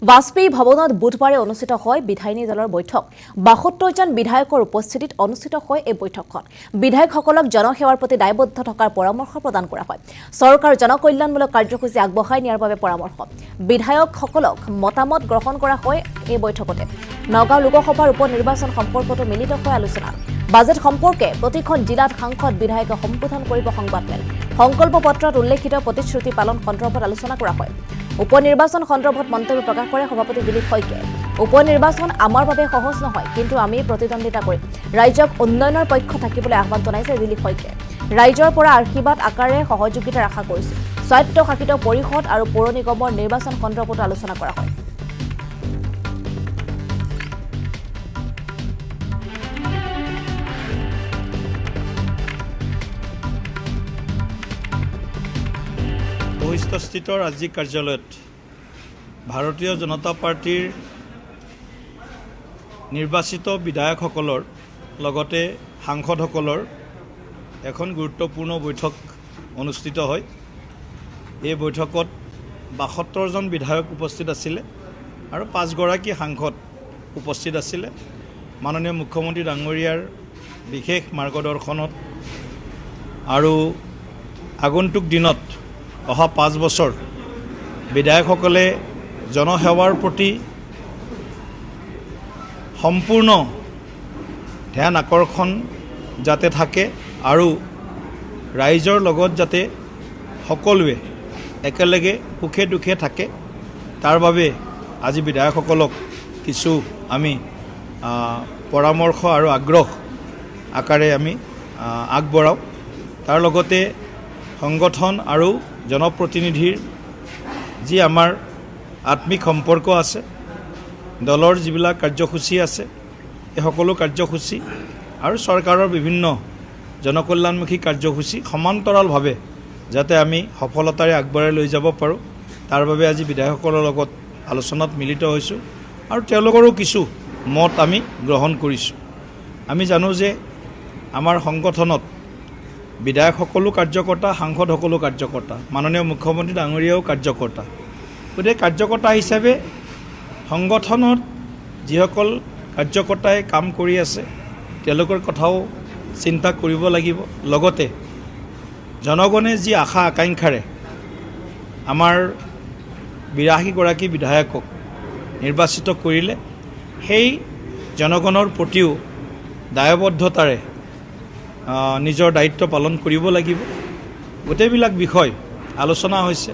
বাজপেয়ী ভৱনত বুধবাৰে অনুষ্ঠিত হয় বিধায়িনী দলৰ বৈঠক। 72জন বিধায়কৰ উপস্থিতিত অনুষ্ঠিত হয় এই বৈঠকখন। বিধায়কসকলক জনসেৱাৰ প্ৰতি দায়বদ্ধ থকাৰ পৰামৰ্শ প্ৰদান কৰা হয়। চৰকাৰ জনকল্যাণমূলক কাৰ্যসূচী আগবঢ়াই নিয়াৰ বাবে পৰামৰ্শ। বিধায়কসকলক মতামত গ্ৰহণ কৰা হয় এই বৈঠকতে। নগাঁও লোকসভাৰ উপ নিৰ্বাচন সম্পৰ্কতো মিলিত হয় আলোচনা। বাজেট সম্পৰ্কে প্ৰতিখন জিলাত সাংসদ বিধায়কে সম্বোধন কৰিব সংবাদমেল। সংকল্প পত্ৰত উল্লেখিত প্ৰতিশ্ৰুতি পালন সন্দৰ্ভত আলোচনা কৰা হয়। উপ নিৰ্বাচন সন্দৰ্ভত মন্তব্য প্ৰকাশ কৰে সভাপতি দিলীপ শইকীয়াই। উপ নিৰ্বাচন আমাৰ বাবে সহজ নহয়, কিন্তু আমি প্ৰতিদ্বন্দ্বিতা কৰিম। ৰাইজক উন্নয়নৰ পক্ষ থাকিবলৈ আহ্বান জনাইছে দিলীপ শইকীয়াই। ৰাইজৰ পৰা আশীৰ্বাদ আকাৰে সহযোগিতাৰ আশা কৰিছো। স্বায়ত্তশাসিত পৰিষদ আৰু পৌৰ নিগমৰ নিৰ্বাচন সন্দৰ্ভতো আলোচনা কৰা হয়। বশিষ্ঠস্থিত ৰাজ্যিক কাৰ্যালয়ত ভাৰতীয় জনতা পাৰ্টীৰ নিৰ্বাচিত বিধায়কসকলৰ লগতে সাংসদসকলৰ এখন গুৰুত্বপূৰ্ণ বৈঠক অনুষ্ঠিত হয়। এই বৈঠকত 72জন বিধায়ক উপস্থিত আছিলে আৰু 5গৰাকী সাংসদ উপস্থিত আছিলে। মাননীয় মুখ্যমন্ত্ৰী ডাঙৰীয়াৰ বিশেষ মাৰ্গদৰ্শনত আৰু আগন্তুক দিনত অহা 5 বছৰ বিধায়কসকলে জনসেৱাৰ প্ৰতি সম্পূৰ্ণ ধ্যান আকৰ্ষণ যাতে থাকে আৰু ৰাইজৰ লগত যাতে সকলোৱে একেলগে সুখে দুখে থাকে, তাৰ বাবে আজি বিধায়কসকলক কিছু আমি পৰামৰ্শ আৰু আগ্ৰহ আকাৰে আমি আগবঢ়াওঁ। তাৰ লগতে সংগঠন আৰু জনপ্ৰতিনিধিৰ যি আমাৰ আত্মিক সম্পৰ্ক আছে, দলৰ যিবিলাক কাৰ্যসূচী আছে, এই সকলো কাৰ্যসূচী আৰু চৰকাৰৰ বিভিন্ন জনকল্যাণমুখী কাৰ্যসূচী সমান্তৰালভাৱে যাতে আমি সফলতাৰে আগবঢ়াই লৈ যাব পাৰোঁ, তাৰ বাবে আজি বিধায়কসকলৰ লগত আলোচনাত মিলিত হৈছোঁ আৰু তেওঁলোকৰো কিছু মত আমি গ্ৰহণ কৰিছোঁ। আমি জানো যে আমাৰ সংগঠনত বিধায়কসকলো কাৰ্যকৰ্তা, সাংসদসকলো কাৰ্যকৰ্তা, মাননীয় মুখ্যমন্ত্ৰী ডাঙৰীয়াও কাৰ্যকৰ্তা। গতিকে কাৰ্যকৰ্তা হিচাপে সংগঠনত যিসকল কাৰ্যকৰ্তাই কাম কৰি আছে তেওঁলোকৰ কথাও চিন্তা কৰিব লাগিব। লগতে জনগণে যি আশা আকাংক্ষাৰে আমাৰ 82গৰাকী বিধায়কক নিৰ্বাচিত কৰিলে, সেই জনগণৰ প্ৰতিও দায়বদ্ধতাৰে নিজৰ দায়িত্ব পালন কৰিব লাগিব। গোটেইবিলাক বিষয় আলোচনা হৈছে।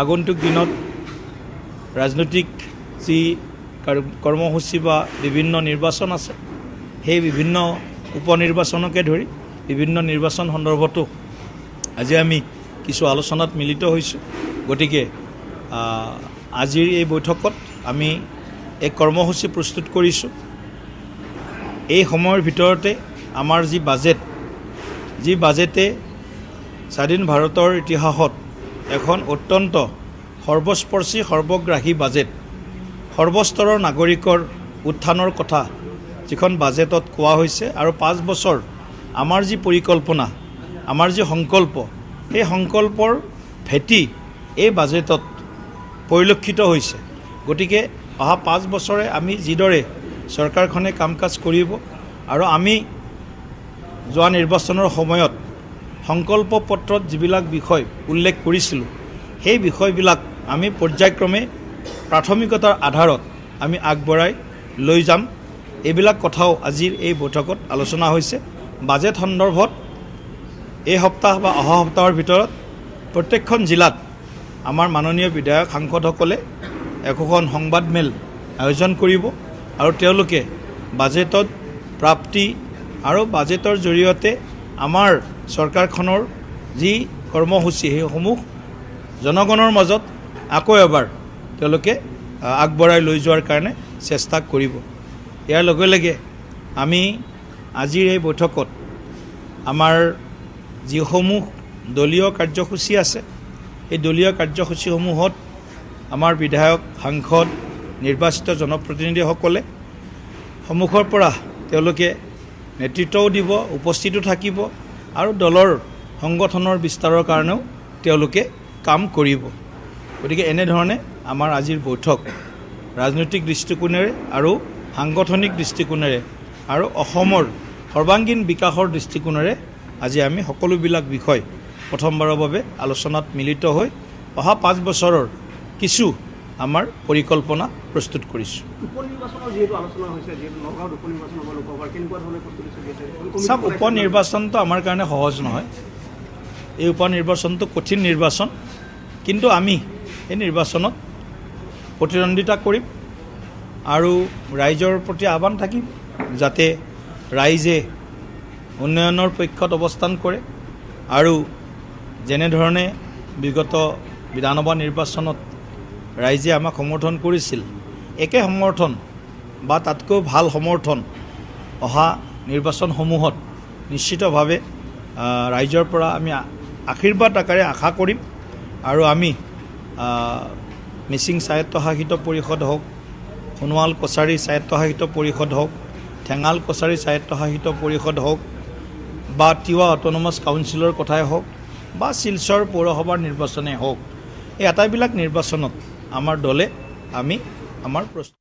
আগন্তুক দিনত ৰাজনৈতিক যি কৰ্মসূচী বা বিভিন্ন নিৰ্বাচন আছে, সেই বিভিন্ন উপ নিৰ্বাচনকে ধৰি বিভিন্ন নিৰ্বাচন সন্দৰ্ভতো আজি আমি কিছু আলোচনাত মিলিত হৈছোঁ। গতিকে আজিৰ এই বৈঠকত আমি এক কৰ্মসূচী প্ৰস্তুত কৰিছোঁ। এই সময়ৰ ভিতৰতে আমাৰ যি বাজেট, যি বাজেটে স্বাধীন ভাৰতৰ ইতিহাসত এখন অত্যন্ত সৰ্বস্পৰ্শী সৰ্বগ্ৰাহী বাজেট, সৰ্বস্তৰৰ নাগৰিকৰ উত্থানৰ কথা যিখন বাজেটত কোৱা হৈছে আৰু 5 বছৰ আমাৰ যি পৰিকল্পনা, আমাৰ যি সংকল্প, সেই সংকল্পৰ ভেটি এই বাজেটত পৰিলক্ষিত হৈছে। গতিকে অহা 5 বছৰে আমি যিদৰে চৰকাৰখনে কাম কাজ কৰিব আৰু আমি যোৱা নিৰ্বাচনৰ সময়ত সংকল্প পত্ৰত যিবিলাক বিষয় উল্লেখ কৰিছিলোঁ, সেই বিষয়বিলাক আমি পৰ্যায়ক্ৰমে প্ৰাথমিকতাৰ আধাৰত আমি আগবঢ়াই লৈ যাম। এইবিলাক কথাও আজিৰ এই বৈঠকত আলোচনা হৈছে। বাজেট সন্দৰ্ভত এই সপ্তাহ বা অহা সপ্তাহৰ ভিতৰত প্ৰত্যেকখন জিলাত আমাৰ মাননীয় বিধায়ক সাংসদসকলে একোখন সংবাদমেল আয়োজন কৰিব আৰু তেওঁলোকে বাজেটত প্ৰাপ্তি আৰু বাজেটৰ জৰিয়তে আমাৰ চৰকাৰখনৰ যি কৰ্মসূচী, সেইসমূহ জনগণৰ মাজত আকৌ এবাৰ তেওঁলোকে আগবঢ়াই লৈ যোৱাৰ কাৰণে চেষ্টা কৰিব। ইয়াৰ লগে লগে আমি আজিৰ এই বৈঠকত আমাৰ যিসমূহ দলীয় কাৰ্যসূচী আছে, এই দলীয় কাৰ্যসূচীসমূহত আমাৰ বিধায়ক, সাংসদ, নিৰ্বাচিত জনপ্ৰতিনিধিসকলে সন্মুখৰ পৰা তেওঁলোকে নেতৃত্বও দিব, উপস্থিতো থাকিব আৰু দলৰ সংগঠনৰ বিস্তাৰৰ কাৰণেও তেওঁলোকে কাম কৰিব। গতিকে এনেধৰণে আমাৰ আজিৰ বৈঠক ৰাজনৈতিক দৃষ্টিকোণেৰে আৰু সাংগঠনিক দৃষ্টিকোণেৰে আৰু অসমৰ সৰ্বাংগীন বিকাশৰ দৃষ্টিকোণেৰে আজি আমি সকলোবিলাক বিষয় প্ৰথমবাৰৰ বাবে আলোচনাত মিলিত হৈ অহা 5 বছৰৰ কিছু আমাৰ পৰিকল্পনা প্ৰস্তুত কৰিছোঁ। উপ নিৰ্বাচনৰ যিহেতু আলোচনা হৈছে, যিহেতু নগাঁৱত উপ নিৰ্বাচন হ'ব লোকসভাৰ, কেনেকুৱা ধৰণে প্ৰস্তুতি চলি আছে? চাওক, উপ নিৰ্বাচনটো আমাৰ কাৰণে সহজ নহয়। এই উপ নিৰ্বাচনটো কঠিন নিৰ্বাচন, কিন্তু আমি এই নিৰ্বাচনত প্ৰতিদ্বন্দ্বিতা কৰিম আৰু ৰাইজৰ প্ৰতি আহ্বান থাকিম যাতে ৰাইজে উন্নয়নৰ পক্ষত অৱস্থান কৰে আৰু যেনেধৰণে বিগত বিধানসভা নিৰ্বাচনত ৰাইজে আমাক সমৰ্থন কৰিছিল, একে সমৰ্থন বা তাতকৈও ভাল সমৰ্থন অহা নিৰ্বাচনসমূহত নিশ্চিতভাৱে ৰাইজৰ পৰা আমি আশীৰ্বাদ আকাৰে আশা কৰিম। আৰু আমি মিচিং স্বায়ত্তশাসিত পৰিষদ হওক, সোণোৱাল কছাৰী স্বায়ত্তশাসিত পৰিষদ হওক, ঠেঙাল কছাৰী স্বায়ত্তশাসিত পৰিষদ হওক বা তিৱা অট'নমাছ কাউন্সিলৰ কথাই হওক বা শিলচৰ পৌৰসভাৰ নিৰ্বাচনেই হওক, এই আটাইবিলাক নিৰ্বাচনত আমাৰ দলে আমি আমাৰ প্ৰস্তুতি